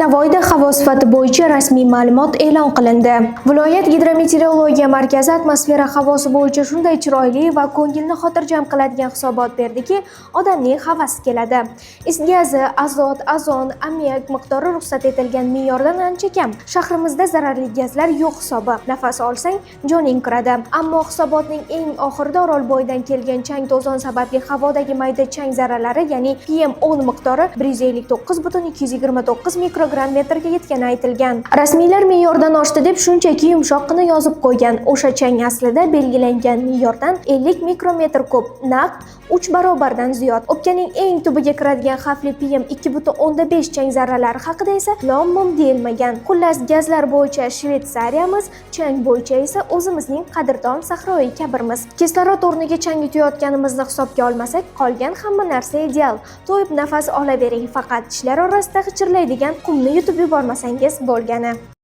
Navoiyda havo sifati bo'yicha rasmiy ma'lumot e'lon qilindi. Viloyat gidrometeorologiya markazi atmosfera havosi bo'yicha shunday chiroyli va ko'ngilni xotirjam qiladigan hisobot berdiki, odamning havasi keladi. Is gazi, azot, ozon, ammiak miqdori ruxsat etilgan me'yordan ancha kam. Shahrimizda zararli gazlar yo'q hisobi. Nafas olsang, joning kiradi. Ammo hisobotning eng oxirida Orolbo'yidan kelgan chang to'zon sababli havodagi mayda chang zarralari, ya'ni PM10 miqdori 159,229 mikrogramm metrga yetgani aytilgan. Rasmiylar me'yordan oshdi deb shunchaki yumshoqqina yozib qo'ygan. O'sha chang aslida belgilangan me'yordan 50 mikrometr ko'p, naq 3 barobardan ziyod. O'pkaning eng tubiga kiradigan xavfli PM 2,5 chang zarralari haqida esa lom-mim deyilmagan. Xullas, gazlar bo'yicha Shvetsariyamiz, chang bo'yicha esa o'zimizning qadrdon Sahroi Kabirmiz. Kislorod o'rniga chang yutayotganimizni hisobga olmasak, qolgan hamma narsa ideal. To'yib nafas olavering, faqat tishlar orasida g'ichirlaydigan qumni yutib yubormasangiz bo'lgani.